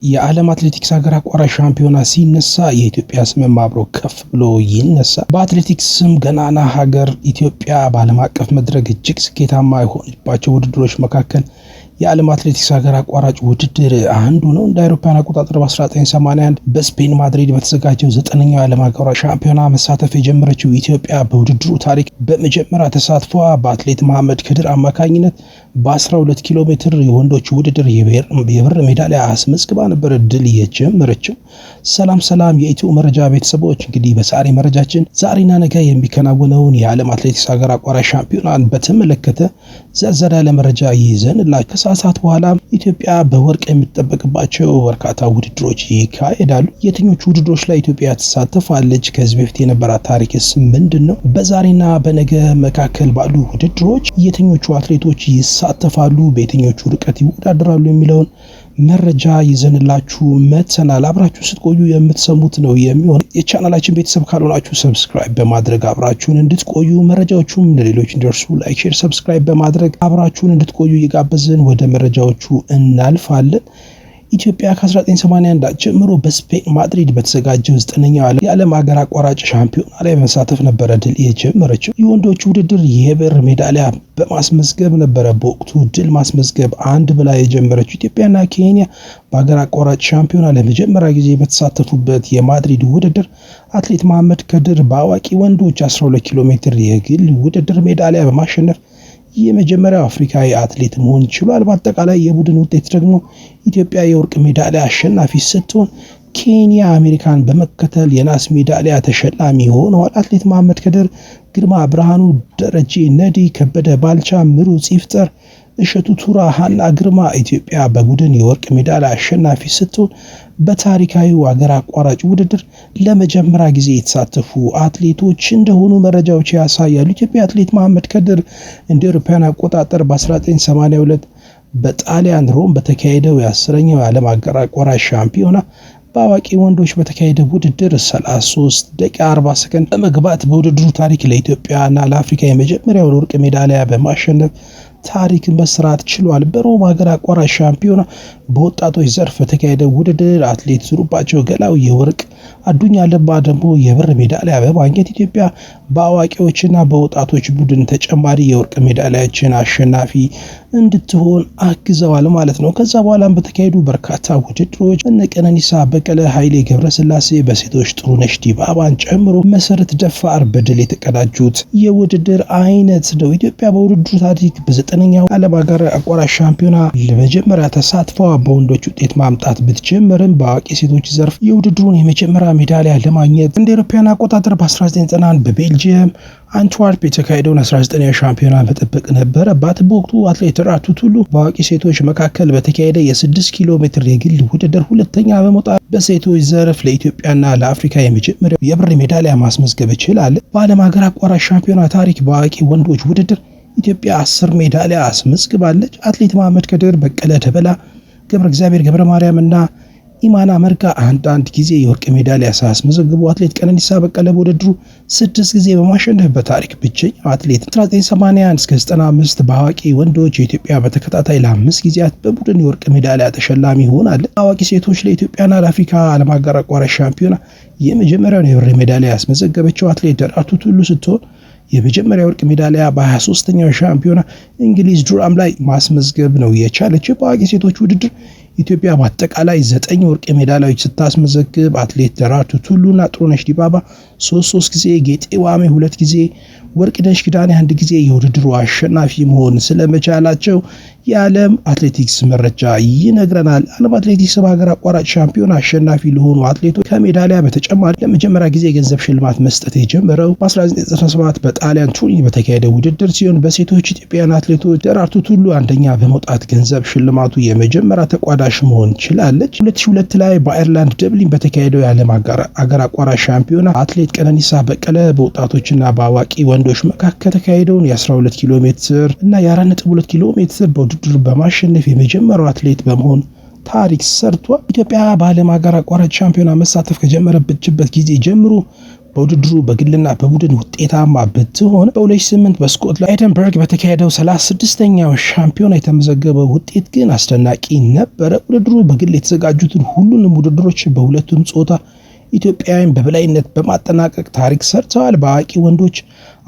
የዓለም አትሌቲክስ ሀገር አቋራጭ ሻምፒዮና ሲነሳ የኢትዮጵያ ስምም አብሮ ከፍ ብሎ ይነሳ። በአትሌቲክስ ስም ገናና ሀገር ኢትዮጵያ በዓለም አቀፍ መድረክ እጅግ ስኬታማ የሆነባቸው ውድድሮች መካከል የዓለም አትሌቲክስ ሀገር አቋራጭ ውድድር አንዱ ነው። እንደ አውሮፓውያን አቆጣጠር በ1981 በስፔን ማድሪድ በተዘጋጀው 9ኛው የዓለም አቋራጭ ሻምፒዮና መሳተፍ የጀመረችው ኢትዮጵያ በውድድሩ ታሪክ በመጀመሪያ ተሳትፏ በአትሌት መሐመድ ክድር አማካኝነት በ12 ኪሎ ሜትር የወንዶች ውድድር የብር ሜዳሊያ አስመዝግባ ነበር ድል የጀመረችው። ሰላም ሰላም የኢትዮ መረጃ ቤተሰቦች፣ እንግዲህ በዛሬ መረጃችን ዛሬና ነገ የሚከናወነውን የዓለም አትሌቲክስ ሀገር አቋራጭ ሻምፒዮናን በተመለከተ ዘርዘር ያለ መረጃ ይዘንላችሁ ከሰዓታት በኋላ ኢትዮጵያ በወርቅ የምትጠበቅባቸው በርካታ ውድድሮች ይካሄዳሉ። የትኞቹ ውድድሮች ላይ ኢትዮጵያ ትሳተፋለች? ከዚህ በፊት የነበራት ታሪክስ ምንድን ነው? በዛሬና በነገ መካከል ባሉ ውድድሮች የትኞቹ አትሌቶች ይሳተፋሉ? በየትኞቹ ርቀት ይወዳደራሉ? የሚለውን መረጃ ይዘንላችሁ መጥተናል። አብራችሁ ስትቆዩ የምትሰሙት ነው የሚሆን። የቻናላችን ቤተሰብ ካልሆናችሁ subscribe በማድረግ አብራችሁን እንድትቆዩ፣ መረጃዎቹም ለሌሎች እንዲደርሱ like፣ share፣ subscribe በማድረግ አብራችሁን እንድትቆዩ እየጋበዝን ወደ መረጃዎቹ እናልፋለን። ኢትዮጵያ ከ1981 ጀምሮ በስፔን ማድሪድ በተዘጋጀው 9ኛው የዓለም ሀገር አቋራጭ ሻምፒዮና ላይ በመሳተፍ ነበረ ድል የጀመረችው። የወንዶች ውድድር የብር ሜዳሊያ በማስመዝገብ ነበረ በወቅቱ ድል ማስመዝገብ አንድ ብላ የጀመረችው። ኢትዮጵያና ኬንያ በሀገር አቋራጭ ሻምፒዮና ለመጀመሪያ ጊዜ በተሳተፉበት የማድሪድ ውድድር አትሌት መሐመድ ከድር በአዋቂ ወንዶች 12 ኪሎ ሜትር የግል ውድድር ሜዳሊያ በማሸነፍ የመጀመሪያው አፍሪካዊ አትሌት መሆን ችሏል። በአጠቃላይ የቡድን ውጤት ደግሞ ኢትዮጵያ የወርቅ ሜዳሊያ አሸናፊ ስትሆን ኬንያ አሜሪካን በመከተል የናስ ሜዳሊያ ተሸላሚ ሆነዋል። አትሌት መሐመድ ከድር፣ ግርማ ብርሃኑ፣ ደረጀ ነዲ፣ ከበደ ባልቻ፣ ምሩጽ ይፍጠር፣ እሸቱ ቱራ፣ ሀና ግርማ ኢትዮጵያ በቡድን የወርቅ ሜዳሊያ አሸናፊ ስትሆን በታሪካዊው አገር አቋራጭ ውድድር ለመጀመሪያ ጊዜ የተሳተፉ አትሌቶች እንደሆኑ መረጃዎች ያሳያሉ። ኢትዮጵያ አትሌት መሐመድ ከድር እንደ አውሮፓውያን አቆጣጠር በ1982 በጣሊያን ሮም በተካሄደው የ10ኛው የዓለም አገር አቋራጭ ሻምፒዮና በአዋቂ ወንዶች በተካሄደ ውድድር 33 ደቂቃ 40 ሰከንድ በመግባት በውድድሩ ታሪክ ለኢትዮጵያና ለአፍሪካ የመጀመሪያውን ወርቅ ሜዳሊያ በማሸነፍ ታሪክን መስራት ችሏል። በሮም ሀገር አቋራጭ ሻምፒዮና በወጣቶች ዘርፍ በተካሄደ ውድድር አትሌት ዙሩባቸው ገላው የወርቅ፣ አዱኛ ለማ ደግሞ የብር ሜዳሊያ በማግኘት ኢትዮጵያ በአዋቂዎችና በወጣቶች ቡድን ተጨማሪ የወርቅ ሜዳሊያችን አሸናፊ እንድትሆን አግዘዋል ማለት ነው። ከዛ በኋላም በተካሄዱ በርካታ ውድድሮች እነ ቀነኒሳ በቀለ፣ ኃይሌ ገብረስላሴ፣ በሴቶች ጥሩነሽ ዲባባን ጨምሮ መሰረት ደፋር በድል የተቀዳጁት የውድድር አይነት ነው። ኢትዮጵያ በውድድሩ ታሪክ በ9ኛው ዓለም ሀገር አቋራጭ ሻምፒዮና ለመጀመሪያ ተሳትፏ በወንዶች ውጤት ማምጣት ብትጀምርም በአዋቂ ሴቶች ዘርፍ የውድድሩን የመጀመሪያ ሜዳሊያ ለማግኘት እንደ አውሮፓውያን አቆጣጠር በ1991 በቤልጅየም አንትዋርፕ የተካሄደውን 19ኛው ሻምፒዮና መጠበቅ ነበረባት። በወቅቱ አትሌት ደራርቱ ቱሉ በአዋቂ ሴቶች መካከል በተካሄደ የ6 ኪሎ ሜትር የግል ውድድር ሁለተኛ በመውጣት በሴቶች ዘርፍ ለኢትዮጵያና ለአፍሪካ የመጀመሪያው የብር ሜዳሊያ ማስመዝገብ ችላለች። በዓለም ሀገር አቋራጭ ሻምፒዮና ታሪክ በአዋቂ ወንዶች ውድድር ኢትዮጵያ 10 ሜዳሊያ አስመዝግባለች። አትሌት መሐመድ ከድር፣ በቀለ ደበላ፣ ገብረ እግዚአብሔር ገብረ ማርያም እና ኢማና መርጋ አንዳንድ ጊዜ የወርቅ ሜዳሊያ ሳያስመዘግቡ አትሌት ቀነኒሳ በቀለ በውድድሩ 6 ጊዜ በማሸነፍ በታሪክ ብቸኛው አትሌት። 1981 እስከ 95 በአዋቂ ወንዶች የኢትዮጵያ በተከታታይ ለ5 ጊዜያት በቡድን የወርቅ ሜዳሊያ ተሸላሚ ሆናለች። አዋቂ ሴቶች ለኢትዮጵያና ለአፍሪካ ዓለም አገር አቋራጭ ሻምፒዮና የመጀመሪያውን የብር ሜዳሊያ ያስመዘገበችው አትሌት ደራርቱ ቱሉ ስትሆን የመጀመሪያ ወርቅ ሜዳሊያ በ23ኛው ሻምፒዮና እንግሊዝ ዱራም ላይ ማስመዝገብ ነው የቻለችው። በአዋቂ ሴቶች ውድድር ኢትዮጵያ በአጠቃላይ 9 ወርቅ ሜዳሊያዎች ስታስመዘግብ አትሌት ደራርቱ ቱሉና ጥሩነሽ ዲባባ 3 ጊዜ፣ ጌጤ ዋሜ 2 ጊዜ፣ ወርቅነሽ ኪዳኔ 1 ጊዜ የውድድሩ አሸናፊ መሆን ስለመቻላቸው የዓለም አትሌቲክስ መረጃ ይነግረናል። ዓለም አትሌቲክስ በሀገር አቋራጭ ሻምፒዮን አሸናፊ ለሆኑ አትሌቶች ከሜዳሊያ በተጨማሪ ለመጀመሪያ ጊዜ የገንዘብ ሽልማት መስጠት የጀመረው በ1997 በጣሊያን ቱሪን በተካሄደ ውድድር ሲሆን በሴቶች ኢትዮጵያውያን አትሌቶች ደራርቱ ቱሉ አንደኛ በመውጣት ገንዘብ ሽልማቱ የመጀመሪያ ተቋዳሽ መሆን ችላለች። 2002 ላይ በአየርላንድ ደብሊን በተካሄደው የዓለም አገር አቋራጭ ሻምፒዮና አትሌት ቀነኒሳ በቀለ በወጣቶችና በአዋቂ ወንዶች መካከል ተካሄደውን የ12 ኪሎ ሜትር እና የ4.2 ኪሎ ሜትር በውድድር በማሸነፍ የመጀመሪያው አትሌት በመሆን ታሪክ ሰርቷል። ኢትዮጵያ በዓለም ሀገር አቋራጭ ሻምፒዮና መሳተፍ ከጀመረችበት ጊዜ ጀምሮ በውድድሩ በግልና በቡድን ውጤታማ ብትሆን በ2008 በስኮትላንድ ኤደንበርግ በተካሄደው 36ኛው ሻምፒዮና የተመዘገበው ውጤት ግን አስደናቂ ነበረ። ውድድሩ በግል የተዘጋጁትን ሁሉንም ውድድሮች በሁለቱም ጾታ ኢትዮጵያውያን በበላይነት በማጠናቀቅ ታሪክ ሰርተዋል። በአዋቂ ወንዶች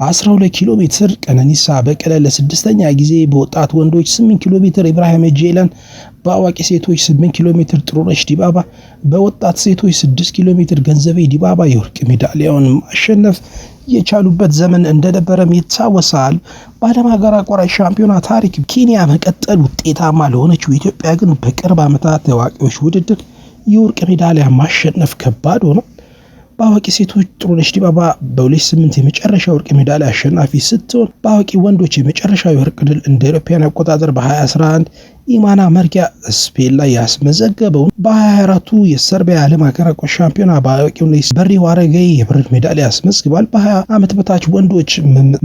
12 ኪሎ ሜትር ቀነኒሳ በቀለ ለስድስተኛ ጊዜ፣ በወጣት ወንዶች 8 ኪሎ ሜትር ኢብራሂም ጄላን፣ በአዋቂ ሴቶች 8 ኪሎ ሜትር ጥሩነሽ ዲባባ፣ በወጣት ሴቶች 6 ኪሎ ሜትር ገንዘቤ ዲባባ የወርቅ ሜዳሊያውን ማሸነፍ የቻሉበት ዘመን እንደነበረም ይታወሳል። በዓለም ሀገር አቋራጭ ሻምፒዮና ታሪክ ኬንያ መቀጠል ውጤታማ ለሆነችው ኢትዮጵያ ግን በቅርብ ዓመታት የአዋቂዎች ውድድር የወርቅ ሜዳሊያ ማሸነፍ ከባድ ሆኖ በአዋቂ ሴቶች ጥሩነሽ ዲባባ በ2008 የመጨረሻ ወርቅ ሜዳሊያ አሸናፊ ስትሆን በአዋቂ ወንዶች የመጨረሻ የወርቅ ድል እንደ አውሮፓውያን አቆጣጠር በ2011 ኢማና መርጊያ ስፔን ላይ ያስመዘገበውን በ2024ቱ የሰርቢያ ዓለም ሀገር አቀፍ ሻምፒዮና በአዋቂ ወንዶች በሪሁ አረጋዊ የብር ሜዳሊያ አስመዝግቧል። በ20 ዓመት በታች ወንዶች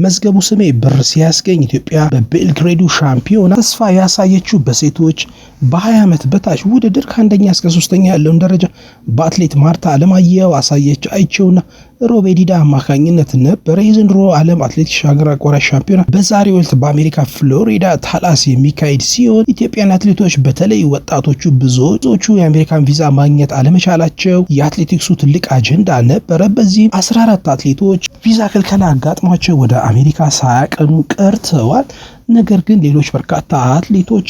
መዝገቡ ስሜ ብር ሲያስገኝ ኢትዮጵያ በቤልግሬዱ ሻምፒዮና ተስፋ ያሳየችው በሴቶች በ20 ዓመት በታች ውድድር ከአንደኛ እስከ ሶስተኛ ያለውን ደረጃ በአትሌት ማርታ አለማየሁ፣ አሳየች አይቼውና ሮቤ ዲዳ አማካኝነት ነበረ። የዘንድሮ ዓለም አትሌቲክስ ሀገር አቋራጭ ሻምፒዮና በዛሬው ዕለት በአሜሪካ ፍሎሪዳ ታላሲ የሚካሄድ ሲሆን ኢትዮጵያን አትሌቶች በተለይ ወጣቶቹ ብዙዎቹ የአሜሪካን ቪዛ ማግኘት አለመቻላቸው የአትሌቲክሱ ትልቅ አጀንዳ ነበረ። በዚህም 14 አትሌቶች ቪዛ ክልከላ አጋጥሟቸው ወደ አሜሪካ ሳያቀኑ ቀርተዋል። ነገር ግን ሌሎች በርካታ አትሌቶች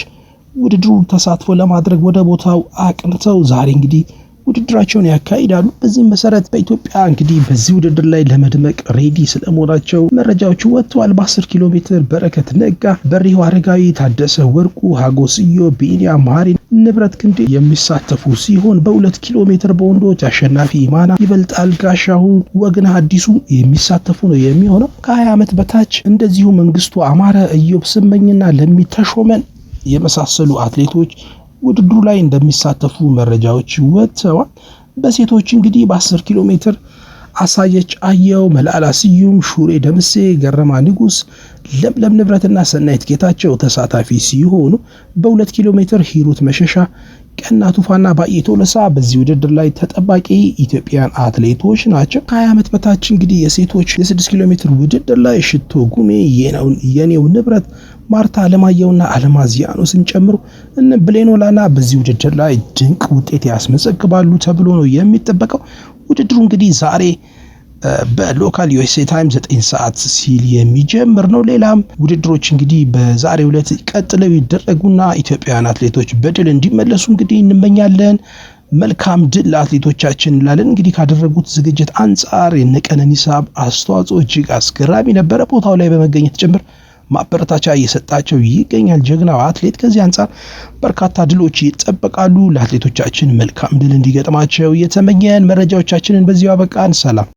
ውድድሩ ተሳትፎ ለማድረግ ወደ ቦታው አቅንተው ዛሬ እንግዲህ ውድድራቸውን ያካሂዳሉ። በዚህም መሰረት በኢትዮጵያ እንግዲህ በዚህ ውድድር ላይ ለመድመቅ ready ስለመሆናቸው መረጃዎቹ ወጥተዋል። በ10 ኪሎ ሜትር በረከት ነጋ፣ በሪሁ አረጋዊ፣ ታደሰ ወርቁ፣ ሀጎስ ኢዮብ፣ ቢኒያም መሀሪ፣ ንብረት ክንዴ የሚሳተፉ ሲሆን በ2 ኪሎ ሜትር በወንዶች አሸናፊ ኢማና፣ ይበልጣል ጋሻሁን፣ ወግነህ አዲሱ የሚሳተፉ ነው የሚሆነው። ከ20 ዓመት በታች እንደዚሁ መንግስቱ አማረ፣ ኢዮብ ስመኝና ለሚ ተሾመን የመሳሰሉ አትሌቶች ውድድሩ ላይ እንደሚሳተፉ መረጃዎች ወጥተዋል። በሴቶች እንግዲህ በ10 ኪሎ ሜትር አሳየች አየው፣ መላላ ስዩም፣ ሹሬ ደምሴ፣ ገረማ ንጉስ፣ ለምለም ንብረትና ሰናይት ጌታቸው ተሳታፊ ሲሆኑ በ2 ኪሎ ሜትር ሂሩት መሸሻ፣ ቀና ቱፋና ባዬ ቶለሳ በዚህ ውድድር ላይ ተጠባቂ ኢትዮጵያን አትሌቶች ናቸው። ከ20 ዓመት በታች እንግዲህ የሴቶች የ6 ኪሎ ሜትር ውድድር ላይ ሽቶ ጉሜ፣ የኔው ንብረት፣ ማርታ አለማየሁና አልማዝ ያኖስን ጨምሮ እነ ብሌኖላና በዚህ ውድድር ላይ ድንቅ ውጤት ያስመዘግባሉ ተብሎ ነው የሚጠበቀው። ውድድሩ እንግዲህ ዛሬ በ local USA time 9 ሰዓት ሲል የሚጀምር ነው። ሌላም ውድድሮች እንግዲህ በዛሬው ዕለት ቀጥለው ይደረጉና ኢትዮጵያውያን አትሌቶች በድል እንዲመለሱ እንግዲህ እንመኛለን። መልካም ድል ለአትሌቶቻችን እንላለን። እንግዲህ ካደረጉት ዝግጅት አንጻር የነቀነኒሳ አስተዋጽኦ እጅግ አስገራሚ ነበረ። ቦታው ላይ በመገኘት ጭምር ማበረታቻ እየሰጣቸው ይገኛል ጀግናው አትሌት። ከዚህ አንጻር በርካታ ድሎች ይጠበቃሉ። ለአትሌቶቻችን መልካም ድል እንዲገጥማቸው እየተመኘን መረጃዎቻችንን በዚሁ አበቃን። ሰላም።